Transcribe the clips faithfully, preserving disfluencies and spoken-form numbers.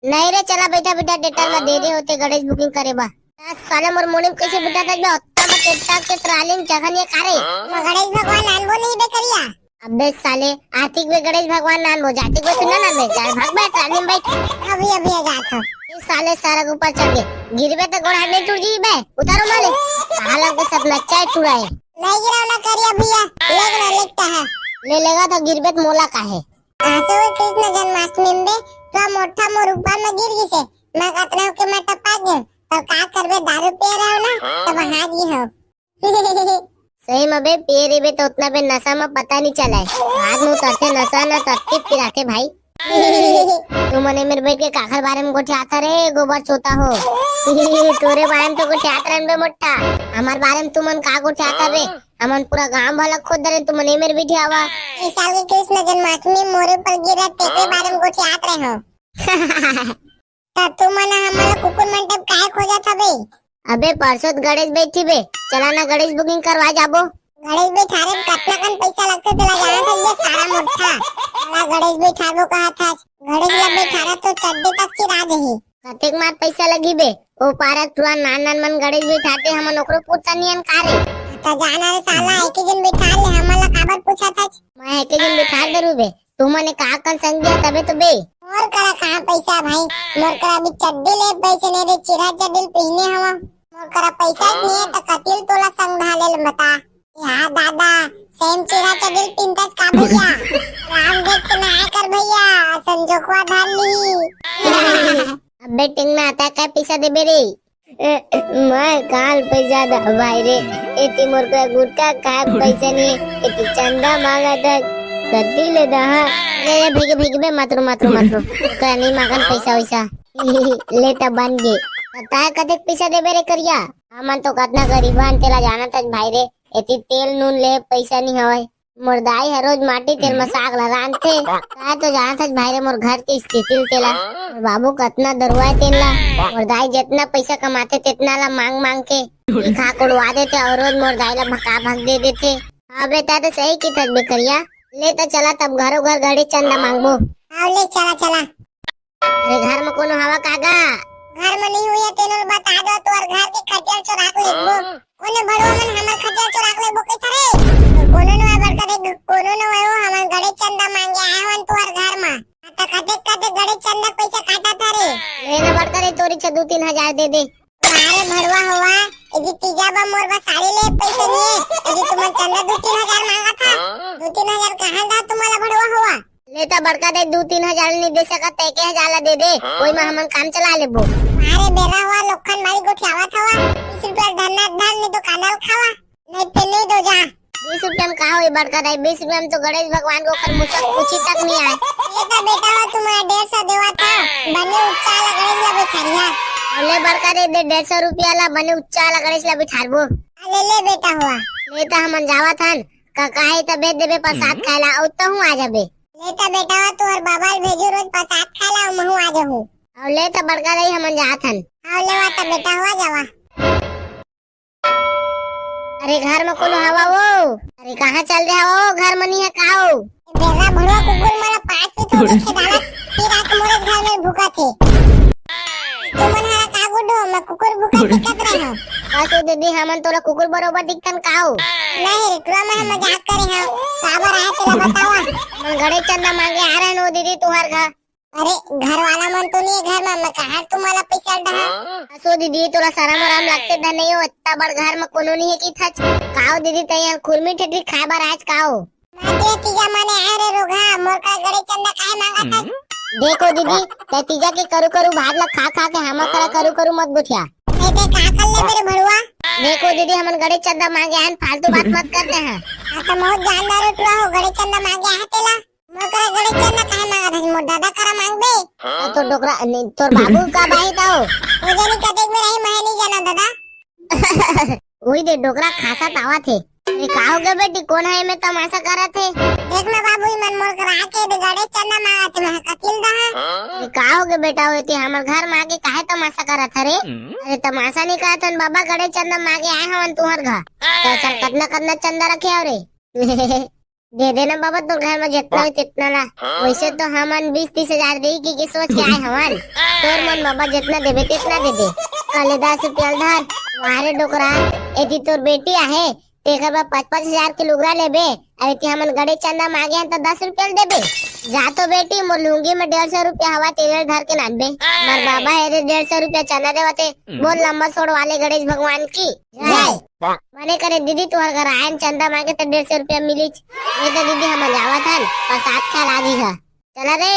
नहीं रे, चला बैठा बैठा टेटर ला दे दे होते गणेश booking करे बा। साले मोर मुड़ी में कैसे बिठा था बे, ओतना बा टेटर के ट्राली में जगह नहीं का रे। मैं गणेश भगवान आनबो नहीं बे करिया। अबे साले, आतिक बे गणेश भगवान नाम हो, जातिक बे सुनना नाम है, जा भाग बे, ट्राली में बैठ। अभी, अभी आ जात हूँ। ये साले सारा के ऊपर चढ़ गए, गिरबे तो गोड़ हाथ नहीं टूट जाई बे, उतारो मारे। साला के साथ नच्चा है टूरा है। नहीं गिराव ना करिया भैया, लेग ना लेगता है। ले लेगा तो गिरबे तो मोला का है। आसो कृष्ण जन्माष्टमी में बे, तो मोठा मोर ऊपर में गिर गिसे, मैं कतना होके मैं टपा गए, तो का करबे, दारू पिए रहो ना, तब हाथ गई हो। सही में बे, पिए रहिबे तो उतना बे नशा में पता नहीं चला है। बाद में उतरते नशा ना तत्ती पिराते भाई। तू मने मेरे बैठ के काखर बारे में गोठियाता रे, गोबर चोता हो। तोरे बारे में तो गोठियात रहन बे मोटा। हमार बारे में तुमन का गोठियाता बे? हमन पूरा गांव भला खोद रहे, तुमन ए मेरे बैठे आवा। इस साल के कृष्ण जन्माष्टमी मोरे पर गिरा, तेरे बारे में गोठियात रहे हो। त तुमन ह हमन ला कुकुर मंडप काहे खोजत हवे? अबे परसों त गणेश बैठी बे, चला ना गणेश booking करवा जाबो। गणेश बैठारे म कतना कन पैसा लगथे तेला जानत हस बे सारा मोठा। साला गणेश बैठारबो कहत हस, गणेश ला बैठारा तो चड्डी तक चिरा देही। कतेक मात पैसा लगही बे? ओ पारा टुरा नान नान मन गणेश बैठाते हमन ओकरो पुरता नियन का रे? त जाना रे साला, एके जन बैठार ले हमन ला काबर पूछत हस? मैं एके जन बैठार दरू बे। तुमने का कन संग दिया तबे तो बे। मोर करा कहाँ पैसा भाई, मोर करा अभी चड्डी ले पैसे नहीं रे, चिरा चड्डी पहने हवा। मोर करा पैसा नहीं है तो कतिल तोला संग ढाले ले बता। या दादा, सेम चिरा चड्डी पिंतस का भैया? राम देख के ना कर भैया, संजोकवा धर ली। अबे टिंग ना आता का पैसा देबे रे? ए, मैं काल पैसा दा भाई रे, एती मोर को गुटखा खाए पैसा नहीं, एती चंदा मांगा था, कति ले दहा। ले, ले, भीगे, भीगे बे, मत रो, मत रो, मत रो। ओकरा नहीं मांगन पैसा वैसा। ले त बन गे। त ताय कतेक पैसा देबे रे करिया? हमन तो कतना गरीबान तेला जानत हस भाई रे, एती तेल नून ले पैसा नहीं हवय। मोर दाई ह रोज माटी तेल म साग ला रांधथे। तैं तो जानत हस भाई रे मोर घर के स्थिति ल तेला। मोर बाबू कतना दरुआय तेन ला। मोर दाई जेतना पइसा कमाथे तेतना ला मांग मांग के खा के उड़वा देथे अउ रोज मोर दाई ला भका भक दे देथे। अबे तैं तो सही किथस बे करिया। ले त चला तब घरो घर गणेश चंदा मांगबो। हाव ले चला चला। अरे घर में कोनो हवा का गा? घर में नहीं हुई है, तेनो बता दो, तोर घर के खटिया चोरा के लेबो। कोने भड़वा मन हमर खटिया चोरा के लेबो के थरे? कोनो नवा बड़का देख, कोनो नवा हो, हमन गणेश चंदा मांगे आए हन तोर घर में। त कते कते गणेश चंदा पैसा काटा था रे? ले ना बड़का रे, तोरी छ दो तीन हजार दे दे। अरे भड़वा होवा, यदि तीजा बा मोर बा साड़ी ले पैसे नहीं है, यदि तुमन चंदा दो तीन हजार मांगा था, दो तीन हजार कहाँ गा तुम्हारा भड़वा होवा? ले त बड़का दे, दू तीन हजार नइ दे सकत, त एके हजार ला दे दे, ओई म हमन काम चला लेबो। अरे बेरा हुआ, लोखन मारी गोठियावत हवा, बीस रुपया धरना धर, नहीं तो कांदा ल खावा, नहीं ते नहीं दो जा। बीस रुपया म का होई बड़का दाई, बीस रुपया म तो गणेश भगवान को ओकर मुसक पूछी तक नहीं आए। ये तो बेटा हो, तुम्हारा डेढ़ सौ देवा था, बने उच्चा ला गणेश ला बिठारिया। ले बड़का दे, दे डेढ़ सौ रुपया ला, बने उच्चा ला गणेश ला बिठारबो। ले ले बेटा हुआ। ले त हमन जावत हन, का काहे त भेज देबे प्रसाद खाए ला, अउ तहूँ आ जाबे। ले त बेटा, तोहर बाबा ल भेजू रोज प्रसाद खाए ला, महू आ जहू। अउ ले त बड़का दाई हमन जात हन। अउ लेवा त बेटा हुआ जावा। अरे घर म कोनो हवा वो? अरे कहाँ चल दे हवा वो? घर म नहीं है का हो? बेरा भड़वा कुकुर मोला पाँच पीछू देखे डालत, फिर आके मोरे घर में भूकत हे। तुमन हरा का गुड्डो, मैं कुकुर भूकत दिखत रहे हो। बस ओ दीदी, हमन तोला कुकुर बरोबर दिखथन का हो? नहीं रे टुरा, मैं मजाक करे हूँ। काबर आए तेला बतावा। हमन गणेश चंदा मांगे आ रहे हो दीदी तुहर घर। अरे घर वाला मन तो नहीं है घर में, मैं कहाँ तुम्हारा पैसा डहा। बस ओ दीदी, तोला शरम वरम लगते धन नहीं हो, इतना बड़ घर में कोनो नहीं है कि थच। का हो दीदी, तैयार खुरमी ठेठरी खाए बर आज का हो? माते तीजा माने आए रे रोगहा, मोर करा गणेश चंदा काहे मांगत हस? देखो दीदी, तैं तीजा के करू करू भात ला खा खा के हमर करा करू करू मत गोठिया। नहीं ते का कर ले मेरे भड़ुआ? देखो दीदी, हमन गणेश चंदा मांगे आए हन, फालतू बात मत करते हैं। हाँ तो बहुत जानदार उठवा हो, गणेश चंदा मांगे आए तेला। मोर करा गणेश चंदा काहे मांगत हस? मोर दादा करा मांगबे। तो डोकरा नहीं, तोर बाबू का बाई तो? वो जानी कतेक में रही, मैं नहीं जाना दादा। उही दे डोकरा खासा तावा थे। अरे का हो गया बेटी, कौन है में तमाशा करा थे? देख ना बाबू, ई मन मोर करा के दे गणेश चंदा मांगा थे, मैं कतिल दा है। अरे का हो गया बेटा, होती हमर घर में आके काहे तमाशा करा था रे? अरे तमाशा नहीं कहा था बाबा, गणेश चंदा मांगे आए हवन तुहर घर। तो सर कतना कतना चंदा रखे हो रे? दे देना बाबा, तोर घर में जितना हे तितना ला। वैसे तो हमन बीस तीस हजार देही कहिके सोच के आए हवन। तोर मन बाबा जितना देबे तितना दे दे। अउ ले दस रुपया ल धर, वाह रे डोकरा, एती तोर बेटी आहे, तेकर बर पाँच पाँच हजार के लुगरा लेबे, अउ एती हमन गणेश चंदा मांगे हन त दस रुपया ल देबे। जा तो बेटी, मोर लुंगी में डेढ़ सौ रुपया हवा, तेला धर के नाचबे। हमर बाबा हे रे, डेढ़ सौ रुपया चंदा देवत हे। बोल लंबा सोड़ वाले गणेश भगवान की जय। बने करे दीदी, तुहर घर आयन चंदा मांगे त डेढ़ सौ रुपया मिलिच। नहीं तो दीदी, हमन जावत हन, प्रसाद खाए लागी ह। चला रे।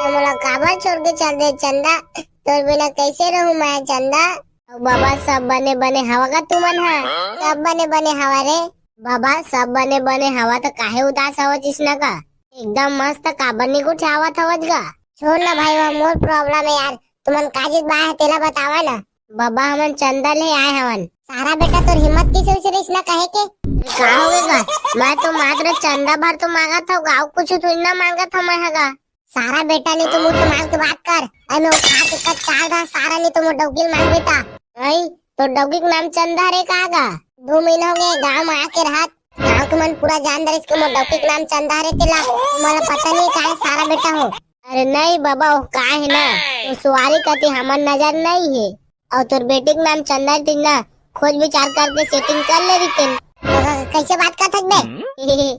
ए, मोला काबर छोड़ के चल दे चंदा? तोर बिना कैसे रहूं मैं चंदा? अउ बाबा, सब बने बने हवा गा तुमन ह? सब बने बने हवा रे। बाबा, सब बने बने हवा त काहे उदास हवच इसना का? एकदम मस्त, काबर निकुठियावत हवच गा? छोड़ ना भाई, वो मोर problem हे यार। तुमन का चीज बाय हे तेला बतावा ना। बाबा, हमन चंदा ले आए हवन। सारा बेटा, तोर हिम्मत किसे होइस रे इसना कहे के? का होगे गा? मैं तो मात्र चंदा भर तो मांगत हव, गाँव कुछ थोड़ी ना मांगत हव मैं ह गा। सारा बेटा, नहीं तो मुंह संभाल के बात कर। अरे मैं उठा के कच्चा था सारा, नहीं तो मोर डौकी ल मांग बेटा। आई, तोर डौकी के नाम चंदा रे का गा? दो महीना होगे गाँव में आके रहत, गाँव के मन पूरा जान डरिस के मोर डौकी के नाम चंदा हरे तेला। मोला पता नहीं काहे सारा बेटा हो। अरे नहीं बाबा, वो का हे ना, वो सुवारी कती हमर नजर नहीं हे। अउ तोर बेटी के नाम चंदा हे तेला खोज विचार करके setting कर ले रहितेन। तो क-, कैसे बात करत हस बे?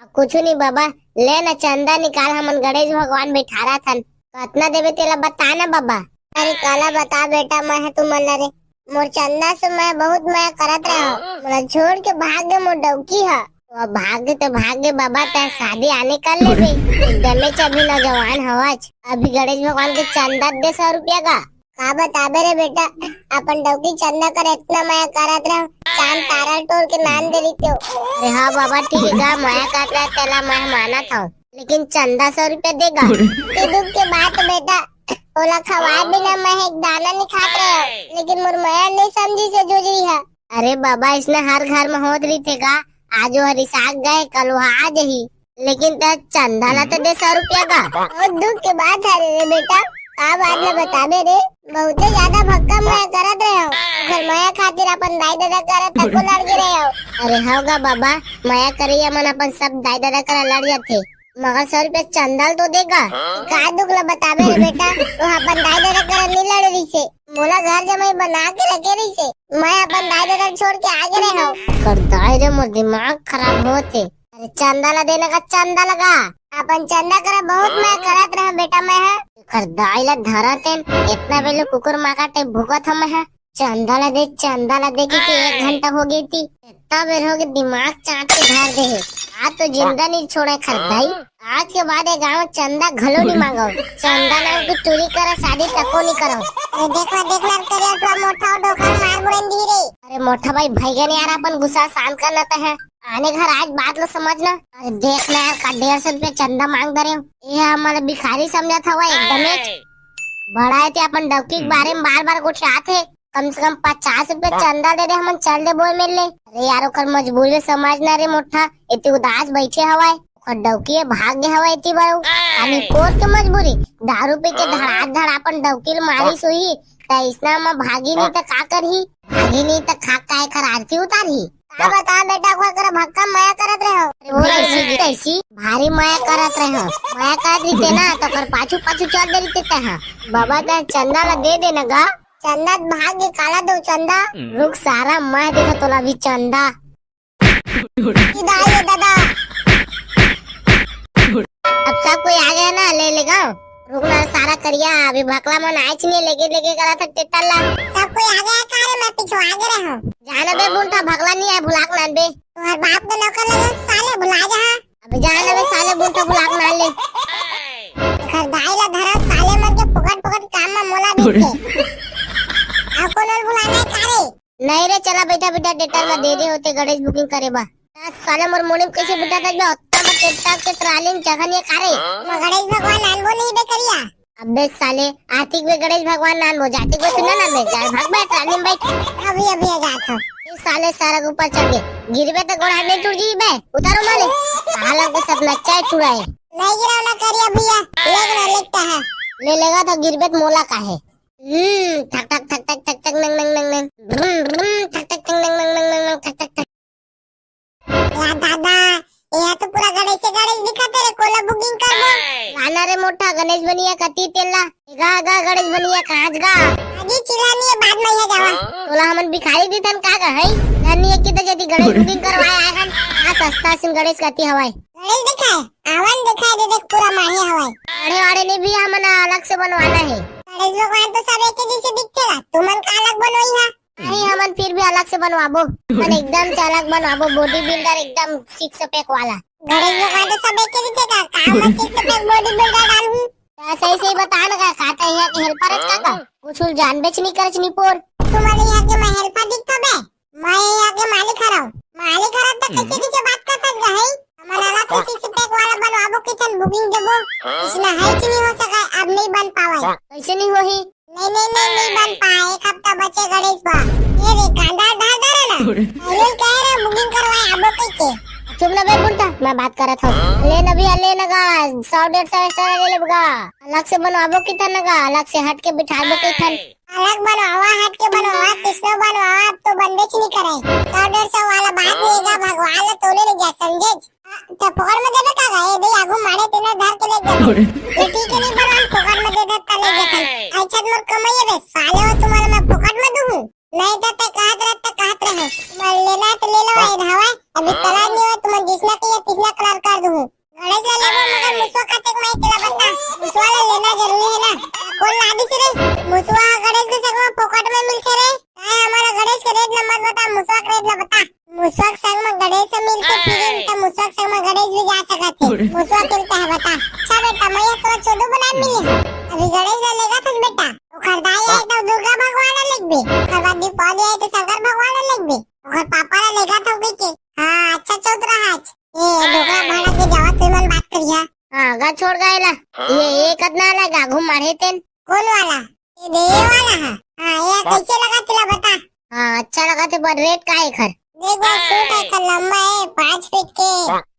अब कुछ नहीं बाबा, ले ना चंदा निकाल, हमन गणेश भगवान बैठारत हन। कतना देबे तेला बता ना बाबा। अरे काला बता बेटा, मैं ह तुमन ला रे। मोर चंदा से मैं बहुत मया करत रहे हव। मोला छोड़ के भाग गे मोर डौकी ह। तो अब भाग गे तो भाग गे बाबा, तैं शादी आने कर लेबे। एकदमे अभी नौजवान हवच। अभी गणेश भगवान के चंदा दे सौ रुपया का। का बताबे रे बेटा, अपन डौकी चंदा कर इतना मया करत रहे हव, चांद तारा टोर के नाम दे रहितेव। अरे हाँ बाबा, ठीक हे, मया करत रहे तेला मैं मानत हव। लेकिन चंदा सौ रुपया दे गा। ते दुख के बात बेटा, ओला खवाए बिना मैं एक दाना नहीं खात रहे हव, लेकिन मोर मया नहीं समझिस ए जुजरी ह। अरे बाबा, इसने हर घर में होत रहिथे गा, आज वो रिसाग गए, कल वो आ जाही, लेकिन ते चंदा ला तो दे सौ रुपया गा। बहुत दुख के बात हरे रे बेटा, का बात ला बताबे रे, बहुते ज्यादा भक्कम मया करत रहे हव, ओकर मया खातिर अपन दाई ददा करा तको लड़ गे रहे हव। अरे हव गा बाबा, मया करइया मन अपन सब दाई ददा करा लड़ जाथे, मगर सौ रुपया चंदा ल तो दे गा। का दुख ला बताबे रे बेटा, वो अपन दाई ददा करा नहीं लड़े रहिसे, मोला घर जमाई बना के रखे रहिसे, मैं अपन दाई ददा ल छोड़ के आ गे रहे हव। कर दाई रे, मोर दिमाग खराब होत हे। अरे चंदा ला देना का, चंदा ला गा। अपन चंदा करा बहुत मया करत रहे हव बेटा मैं ह। कर दाई ला धरा तेन, इतना बेलू कुकुर माका टाइप भूकत हव मैं ह। चंदा ला दे, चंदा ला दे, कि एक घंटा हो गे ती। इतना बेर हो गे, दिमाग चाट के धर दे हे। आज तो जिंदा नहीं छोड़े खरदाई। आज के बाद ये गांव चंदा घलो नहीं मांगव। चंदा नाम की टूरी करा, शादी तको नहीं करव। अरे देख ला, देख ला, करिया थोड़ा मोटा हो, डोकर मार बुड़न दी रे। अरे मोटा भाई, भैया ने यार अपन गुस्सा शांत करना तो है। आने घर आज बात ला समझना। अरे देख ना यार, का डेढ़ सौ रुपया चंदा मांग दे रहे हो। ये हमारे भिखारी समझत हवा एकदम ही। बड़ा हे ते अपन डौकी के बारे में बार बार गोठियात हे। कम से कम पचास रुपया चंदा दे दे, हमन चल दे बोए मेर ले। अरे यार, ओकर मजबूरी समझ ना रे मोटा, एती उदास बैठे हवय, ओकर डौकी हे, भाग गे हवय एती बर। खाली पोर के मजबूरी, दारू पी के धड़ाधड़ अपन डौकी ल मारिस होही, त इसना म भागी नहीं त का करही? भागी नहीं त खा काय कर आरती उतारही? का बता बेटा, ओकर करा भक्कम मया करत रहे हो। अरे वो ऐसी की तैसी भारी मया करत रहे हो, मया करत रहिते ना त ओकर पाछू पाछू चल दे रहिते तैं हा। बाबा तैं चंदा ला दे देना गा। चंदा त भाग गे, काला दो चंदा? रुक सारा, मैं देता तोला भी चंदा। इदा ये दादा। अब सब कोई आ गया ना, ले लेगा। रुक ना सारा करिया, अभी भकला मन आइच नहीं, लेके लेके करा था टेटर ला। सब कोई आ गया का रे, मैं पिछवा गे रहे हूँ। जाना बे बुंटा, भकला नहीं आए, भुलाक नान बे। तुम्हारे बाप के नौकर लगे साले, भुला जा। अबे जाना बे साले बुंटा, भुलाक नान ले। घर दाई ला धरा साले मन के, पकड़ पकड़ काम में मोला भी थे। अब कौन भुलाना है का रे? नहीं रे, चला बेटा, बेटा, टेटर ला दे दे होते गणेश बुकिंग करे बा। साले मोर मुड़ी में कैसे बिठा था बे? ओत्ता में टेटर के ट्राली में जगह नहीं करे। मैं गणेश भगवान आनबो नहीं बे करिया। अबे साले, आतिक बे गणेश भगवान आनबो, जातिक बे तू ना नानबे, जा भाग बे ट्राली में बैठ। अभी, अभी आ जात हूँ। ये साले सारा के ऊपर चढ़ गए, गिरबे तो गोड़ हाथ नहीं टूट जी बे, उतारो माले। साला के सब नच्चा है टूरा है। नहीं गिरा ना करिया भैया, लेग ना लेगता है। ले लेगा तो गिरबे तो मोला का है। हम्म, ठक ठक ठक ठक ठक ठक नंग नंग नंग नंग। ब्रुम ब्रुम ठक ठक ठक नंग नंग नंग नंग नंग ठक ठक ठक। या दादा, ये तो पूरा गणेश से गणेश दिखत हे रे, कोला booking करबो। लाना रे मोटा गणेश बनिया कती तेला। गा, गा, गणेश बनिया कहाँ गा? अजी चिल्ला नहीं है, बाद में ये जावा। तोला हमन भिखारी दिथन का गा है? जानी है कि तो जदी गणेश booking करवाए आए हन, आ सस्ता सिन गणेश कती हवाए। गणेश दिखाए, आवन दिखाए दे देख पूरा माहे हवाए। आड़े आड़े नहीं भी हमन अलग से बनवाना है। गणेश भगवान तो सब एक ही जैसे दिखते ला, तुमन का अलग बनवाई हा? नहीं, हमन फिर भी अलग से बनवाबो। हमन एकदम से अलग बनवाबो, body builder एकदम six pack वाला। गणेश भगवान तो सब एक ही दिखते का, का मैं six pack body builder डालूं? ता सही सही बता ना का, का तैं यहाँ के helper हस का का? कुछ जानबेच नहीं करच निपोर। तुम्हारे यहाँ के मैं helper दिखता बे? मैं यहाँ के मालिक हरव। मालिक हरव तो कैसे कैसे बात करत हस गा है? हमन अलग से six pack वाला बनवाबो, किथन booking देबो। इसना है कि नहीं हो सका, अब नहीं बन पावे। कैसे नहीं होही? नहीं, नहीं, नहीं, नहीं बन पाए, एक हफ्ता बचे गणेश बा। ये रे, कांदा धर धर ना। पहले कह रहे booking करवाए, आबो कह के। चुप ना बे बुंटा, मैं बात करत हूँ। ले ना भैया, ले ना गा, सौ डेढ़ सौ extra ले ले गा। अलग से बनवाबो किथन ना गा, अलग से हट के बिठाबो किथन। अलग बनवावा, हट के बनवावा, किसनो बनवावा, अब तो बनबेच नहीं करे। सौ डेढ़ सौ वाला बात नहीं गा, भगवान ला तोले ले जा, समझे? हाँ, तो फोकट में देबे का गा? ए दे, आगू मारे तेने धर के ले जा। ये ठीक है, नहीं बनवा, फोकट में दे दे, तले देखन। अच्छा, मोर कमाई है बे, साले हो, तुम्हारे मैं फोकट में दूँ? नहीं तो ते कहत रह, ते कहत रहे। तुम्हारे लेना है तो ले लो, ये धावा, अभी कलर नहीं हुआ, तुम्हारे जिसना कहिए, तीसना कलर कर दूँ। गणेश ला लेबो, मगर मुसवा कतेक में तेला बता। मुसवा ला लेना जरूरी है ना। कौन ला दिस रे? मुसवा गणेश के संग में फोकट में मिलथे रे। काय हमारा गणेश के rate ला मत बता, मुसवा के rate ला बता। मुसवा के संग में गणेश मिलथे, फिर इनका मुसवा के संग में गणेश भी जा सकत है। मुसवा के मिलता है, बता। अच्छा बेटा, मैं तोला चोदू बना मिली हूँ। अभी गणेश ला लेगा था बेटा। ओकर दाई आए तो दुर्गा भगवान ला लेगबे। ओकर बाद दीपावली आए तो शंकर भगवान ला लेगबे। ओकर पापा ला लेगा था कह के। हाँ, अच्छा चौथ रहा आज। ए, डोकरा भाड़ा के जावत तुमन बात करिया। हाँ, गा छोड़ गा एला। ये, ये कतना वाला गा घूम मारे तेन? कौन वाला? ये दे, ये वाला है। हाँ, ये कैसे लगा तेला बता। हाँ, अच्छा लगा थे, पर rate का है एखर? देख भाई, suit है, एखर लंबा है, पाँच feet के,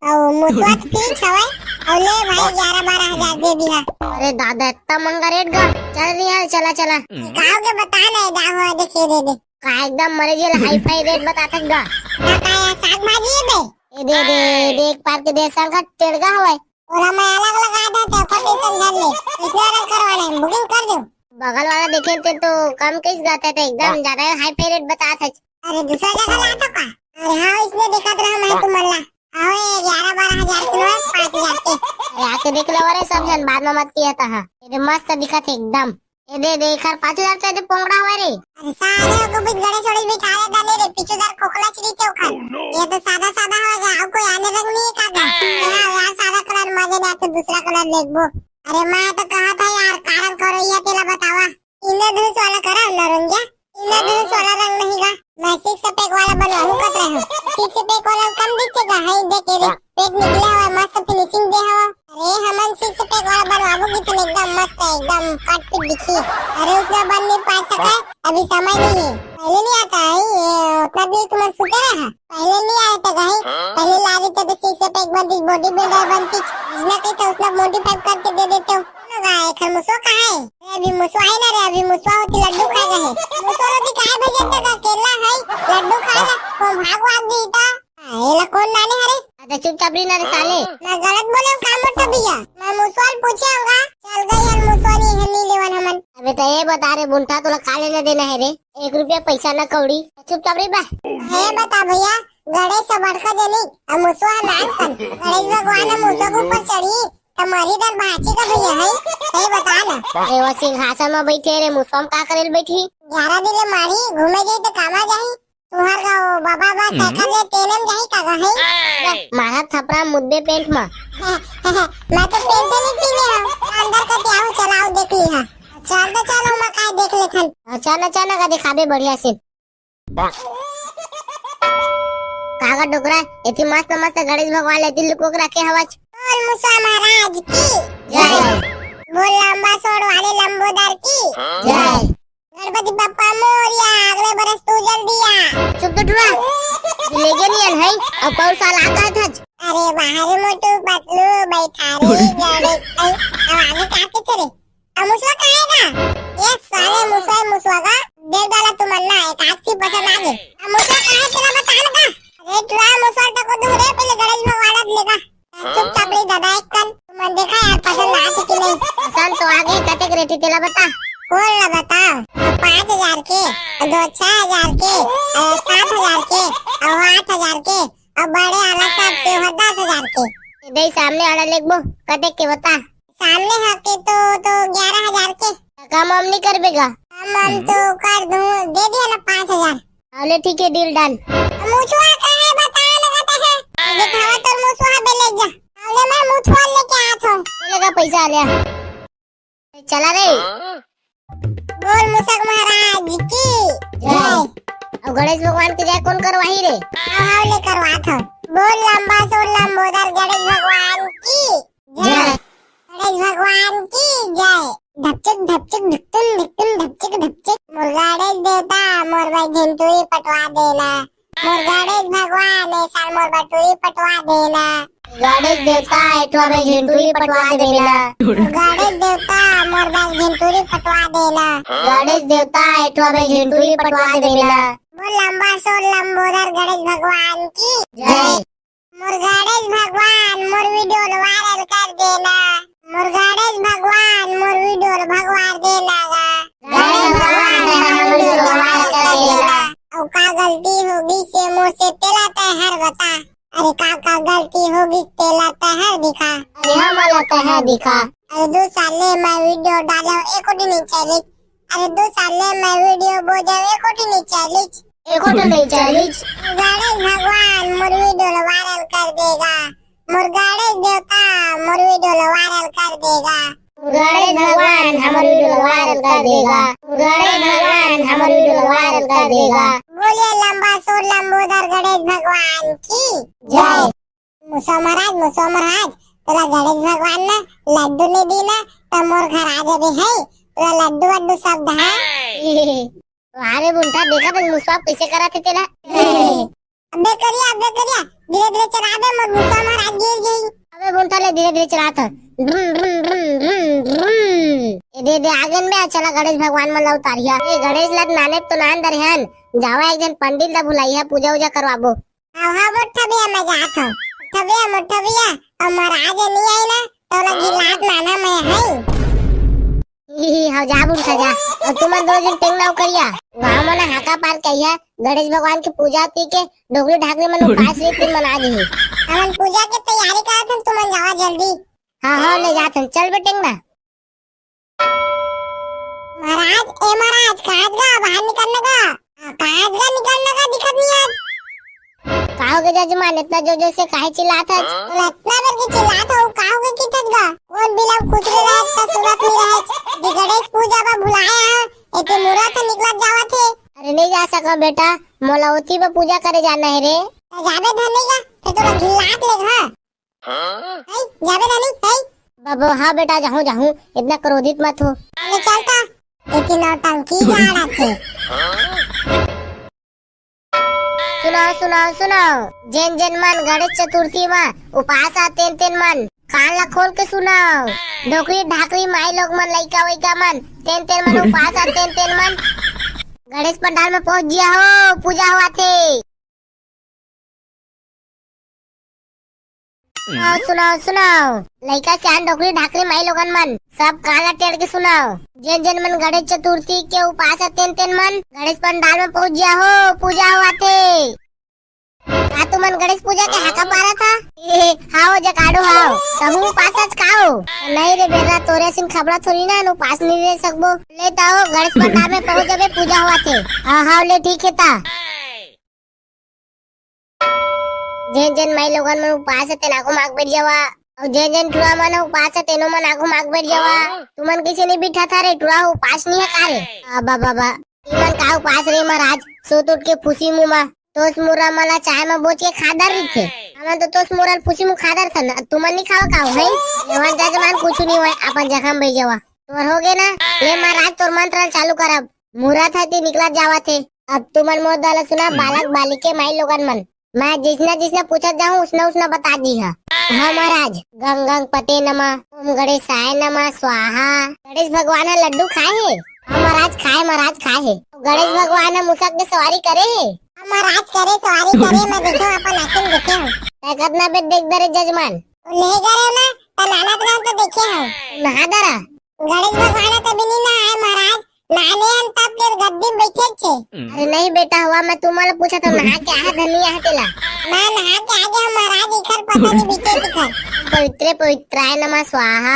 और मुतवा तो पीच हवे, और ले भाई, ग्यारह बारह हजार दे दिया। अरे दादा, इतना महंगा rate गा? चल रही है, चला, चला। गाँव के बता ना, जा हुआ, देखिए, दे दे। का एकदम मरे जेल hi-fi rate बता थक गा। ना का यार, साग भाजी है बे? ए दे, दे, दे, एक पार के दे संग टेड़गा हवय। ओला मैं अलग लगा देते, अपन tension झन ले। इसने अलग करवाना है, booking कर दो। बगल वाला देखे थे तो कम कैसे गाते थे, एकदम ज्यादा hi-fi rate बता थे। अरे दूसरा जगह ला तो का? अरे हाँ, इसने देखा तो हम है तुम मल्ला। हाँ, ये ग्यारह बारह हजार के लो, पाँच हजार के। अरे आके देख लो रे सब झन, बाद में मत किया था। हाँ, ये दे मस्त दिखा थे एकदम। ए दे, दे, एखर पाँच हजार तो ए दे पोंगड़ा हवय रे। अरे साले, ओकर बीच गणेश उड़ेश बिठा ले डाले रे, पीछू दर खोखला चली के ओखर। ये तो सादा सादा हवय गा, अउ कोई आने रंग नहीं है का गा? हाँ यार, सादा colour मजे नहीं आते, दूसरा colour देखबो। अरे मैं तो कहा था यार, कारण करो ये तेला बतावा। इंद्रधनुष वाला करा नरंगिया, इंद्रधनुष वाला रंग नहीं गा। मैं six pack वाला बनवाहूँ कत रहे हूँ। Six pack वाला कम दिखेगा, है देखे रे, पेट निकले हवा, मस्त finishing दे हवा। अरे हमन six pack वाला बनवाबो किथन, एकदम मस्त है, एकदम cut fit दिखी। अरे उसका बन नहीं पा सका है, अभी समय नहीं है, पहले नहीं आता है ये, उतना दिन तुम्हारे सुते रहा, पहले नहीं आए थे कहीं, पहले ला देते तो six pack बनती, body builder बनती, जितना कहते उतना modify करके दे देते हो। कौन होगा? एखर मुसवा कहाँ है? अरे अभी मुसवा है ना रे, अभी मुसवा होती लड्डू खा गए है। मुसवा लोग काय भेजे तक अकेला है, लड्डू खाए ला, कौन भाग भाग गई था? हाँ, ये ला कौन लाने हरे? अरे चुपचाप रही ना रे साले। मैं गलत बोले हूँ का मोटा भैया? मैं मुसवा ले पूछे हूँ गा, चल गई यार मुसवा नहीं है, नहीं लेवन हमन। अबे तो ये बता रे बुंटा, तोला का लेना देना है रे? एक रुपया पैसा ना कौड़ी, चुपचाप रही बा। ये बता भैया, गणेश से बड़का जनी, अब मुसवा नान कन, गणेश भगवान अब मुसवा के ऊपर चढ़ी, त मरी दर भांची का भैया है, सही बता ना। अरे वो सिंहासन में बैठे रे, मुसवा में का करे ले बैठी? ग्यारह दिन ले मारी, घूमे जाई तो कामा जाई। तुम्हार का वो बाबा बा साइकिल ले तेने में जाई का गा है? मारा थपरा मुद्दे पेंट में। मैं तो पेंट नहीं पीने हूँ, अंदर का क्या हूँ, चलाओ देख ली हाँ। चल तो चलो, मैं काय देख लेथन। अच्छा ना, अच्छा ना का दिखाबे बढ़िया से। कागा डोकरा, एती मस्त मस्त गणेश भगवान ला एती लुको के रखे हवच। बोल मुसवा महाराज की जय। बोल लंबा सोड़ वाले लंबोदर की जय। गणपति बप्पा मोरिया, अगले बरस तू जल्दी आ। चुप तो टुरा, ले गए नहीं है, अब कौन साल आता है थच? अरे बाहर मोटू पतलू बैठा रे गणेश, अब आगे का के चले? अब मुसवा कहाँ है गा? ये साले मुसवा, मुसवा का देख डाला तुमन ना, एक आग सी पसंद आ गई। अब मुसवा कहाँ है तेरा बता ना गा? अरे चुरा मुसवा तक को कि तेला बता। कोन ला बता? पाँच हजार के, दो छह हजार के, अउ सात हजार के, अउ आठ हजार के, अउ बड़े वाला सब के हो दस हजार के। दे सामने वाला लेखबो, कते के बता? सामने हा के तो, तो ग्यारह हजार के। कम वम नहीं करबे गा? कम वम तो कर दूं, दे दे ना पाँच हजार। अले ठीक है, deal done। मुछुआ कहे बता ना कते है? दिखावा तोर मुछुआ बे ले जा। अले मैं मुछुआ लेके आत हूँ। ले गा पैसा ले। चला रे। बोल मूसक महाराज की जय। अउ गणेश भगवान की जय कोन करवाही रे? हाँ, हाँ, ले करवात हूँ। बोल लंबा सोर लंबोदर गणेश भगवान की जय। जय। गणेश भगवान की जय। धपचक धपचक ढिकटुन ढिकटुन धपचक धपचक। मोर गणेश देवता मोर बर झिनटुरी पटवा देना। मोर गणेश भगवान ए साल मोर बर टुरी पटवा देना। गणेश देवता ए ठो बर झिनटुरी पटवा देना। गणेश देवता मोर बर झिनटुरी पटवा देना। गणेश देवता ए ठो बर झिनटुरी पटवा देना। बोल लंबा सोर लंबोदर गणेश भगवान की जय। मोर गणेश भगवान, मोर video ल viral कर देना। मोर गणेश भगवान, मोर video ल भगवान देना गा। गणेश भगवान, मोर video ल viral कर देना। अउ का गलती होगिस हे मोर से तेला तैं हर बता। अरे का का गलती होगिस तेला तैं हर दिखा। अरे हमला तैं हर दिखा। अरे दू साल ले मैं video डाले हूँ, एको दिन नहीं चलिस। अरे दू साल ले मैं video बोले हूँ, एको दिन नहीं चलिस। एको तो नहीं चलिस। गणेश भगवान मोर video ल viral कर देगा। मोर गणेश देवता मोर video ल viral कर देगा। गणेश भगवान हमर video ल viral कर देगा। गणेश भगवान हमर video ल viral कर देगा। बोलिए लंबा सोर लंबोदर गणेश भगवान की जय। मूसवा महाराज, मूसवा महाराज, तोला गणेश भगवान ना लड्डू नहीं दीना, त मोर घर आ जाबे है, तोला लड्डू वड्डू सब दहा। अरे बुंटा, देखा तो मूसवा कैसे करा थे तेला। अबे करिया, अबे करिया, धीरे धीरे चला बे, मोर मूसवा महाराज गिर जाई। अबे बुंटा ले धीरे धीरे चला था। ब्रुम, ब्रुम, ब्रुम, ब्रुम, ब्रुम। ए दे, दे, आगन में चला गणेश भगवान मन ला उतारिया। ए गणेश ला नाने तो नान दरहन, जावा एक जन पंडित ला बुलाइया, पूजा उजा करवाबो। हाँ, हाँ, मोठा भैया, मैं जात हूँ। मोठा भैया, मोठा भैया, अउ महाराज नहीं आई ना, तो ना गिलास लाना मैं है। ही, ही, हाँ, जा बुंटा जा। अउ तुमन दो जन टेंगना करिया। गाँव में ना हाका पार कहिया, गणेश भगवान की पूजा होती के, डोकरी ढाकरी मन उपास रही, तीन मन आ गई। हमन पूजा की तैयारी करत हन, तुमन जावा जल्दी। हाँ, हाँ, ले जात हन, चल बे टेंगना। महाराज, ए महाराज, कहाँ गा? बाहर निकलना गा। हाँ, कहाँ गा? निकलना गा, दिखत नहीं आज। का हो गे जजमान, इतना जोर जोर से काहे चिल्लात हच? बोला, इतना बेर के चिल्लात हूँ, का हो गे किथच गा? कौन बिलाव खुसरे रहे, त सुनत नहीं रहे। जी गणेश पूजा बा भुलाया है, एके मुहूर्त निकलत जावत है। अरे नहीं जा सका बेटा, मोला ओती बा पूजा करे जाना है रे। त जाबे धन नहीं गा, फिर तोला घिल्लात ले गा। हाँ? है, जाबे रानी, है? बाबा, हाँ बेटा, जाहूँ, जाहूँ, इतना क्रोधित मत हो। ले चल ता, इतनी नौटंकी जा रहा थे। सुनाओ, सुनाओ, सुनाओ, जेन जेन मन गणेश चतुर्थी मा उपास आ, तेन तेन मन कान ला खोल के सुनाओ। डोकरी ढाकरी माई लोग मन, लइका वइका मन, तेन तेन मन उपास आ, तेन तेन मन गणेश पंडाल में पहुंच गया हो, पूजा हुआ थे। सुनाओ, सुनाओ, सुनाओ। लइका सियान डोकरी ढाकरी माई लोगन मन, सब कान ला टेढ़ के सुनाओ। जेन जेन मन गणेश चतुर्थी के उपास है, तेन तेन मन गणेश पंडाल में पहुंच गया हो, पूजा हुआ थे। का तुमन गणेश पूजा के हाका पारा था? ए, हाओ जकाड़ो हाओ। तहु उपास आज का हो? नहीं रे बेर्रा, तोरे सिन खबरा थोड़ी ना, उपास नहीं रह सकबो। ले ताओ गणेश पंडाल में पहुंच जाबे, पूजा हुआ थे। हाँ, हाँ, ले ठीक है ता। जेन जेन माई लोगन मन उपास हे, तेन आगू माग बैठ जावा। अउ जेन जेन टुरा मन उपास हे, तेनो मन आगू माग बैठ जावा। तुमन कइसे नहीं बिठा था रे? टुरा उपास नहीं है का रे? बाबा, बाबा, इमन का उपास रे महाराज? सोत उठ के फूसी मुंह मा तोस मुरा मला चाय मा बोच के खा डर रहिथे। हमन तो तोस मुरा ल फूसी मुंह खा डर थन, तुमन नहीं खावा का हो, हैं? एमन जजमान कुछ नहीं होय, अपन जगह में बैठ जावा। तोर हो गे ना? ले महाराज, तोर मंत्र ल चालू करब। मुहूर्त ह ते निकलत जावत हे। अब तुमन मोर दाला सुना, बालक बालिके माई लोगन मन, मैं जिसना जिसना पूछत जाहूं, उसना उसना बता दीहा। हाँ महाराज, गंग गंग पते नमः, ओम गणेशाय नमः स्वाहा। गणेश भगवान ह लड्डू खाए हे? हाँ महाराज, खाए, महाराज खाए हे। गणेश भगवान ह मुसक के सवारी करे हे? हाँ महाराज करे, सवारी करे, मैं देखे हूँ, अपन आँखी में देखे हूँ। तै कतना बेर देख डरे जजमान? ले गए ना, त नाना तो देखे हूँ। नहा डरा? गणेश भगवान तो अभी नहीं नहाए महाराज, नहाने हम तब ले गद्दी में बैठे छे। अरे नहीं बेटा, हवा मैं तुम्हारा पूछा था, नहा के आया धनिया है तेला। मैं नहा के आ गया महाराज, इखर पता नहीं बीचे तिखर। पवित्र पवित्राय नमः स्वाहा।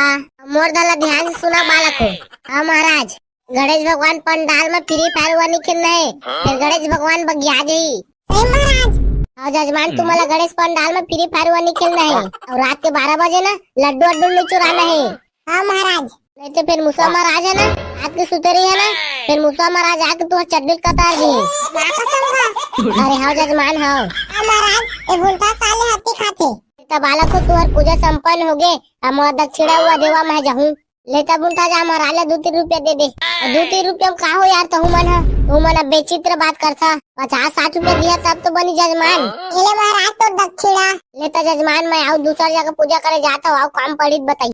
मोर धला ध्यान से सुना बालक हो। हाँ महाराज, गणेश भगवान पंडाल में फ्री फायर वा नहीं खेलना है, फिर गणेश भगवान बगिया जाही। सही महाराज। और जजमान तुम्हारा गणेश पंडाल में फ्री फायर वा नहीं खेलना है, और रात के बारह बजे ना लड्डू वड्डू नहीं चुराना है। हाँ महाराज। नहीं तो फिर मुसवा महाराज है ना, रात के सुते रही है ना, फिर मुसवा महाराज आके तू चड्डी कतार दी। माँ कसम खा। अरे हाँ जजमान हाँ। हाँ महाराज, ये भुलटा साले हत्ती खाते। तो बालक हो, तुहर पूजा संपन्न हो गए, अब मोला दक्षिणा हुआ देवा मैं जाहूँ। लेता बुंटा जा महाराज ला दू तीन रुपया दे दे। अउ दू तीन रुपया में का हो यार, तहू मन ह, तहू मन अब बेचित्र बात करथा। पचास साठ रुपया दिया तब तो बनी जजमान। एले महाराज तो दक्षिणा। लेता जजमान, मैं आऊ दूसर जगह पूजा करे जात हूँ, आऊ काम पड़ी त बताई।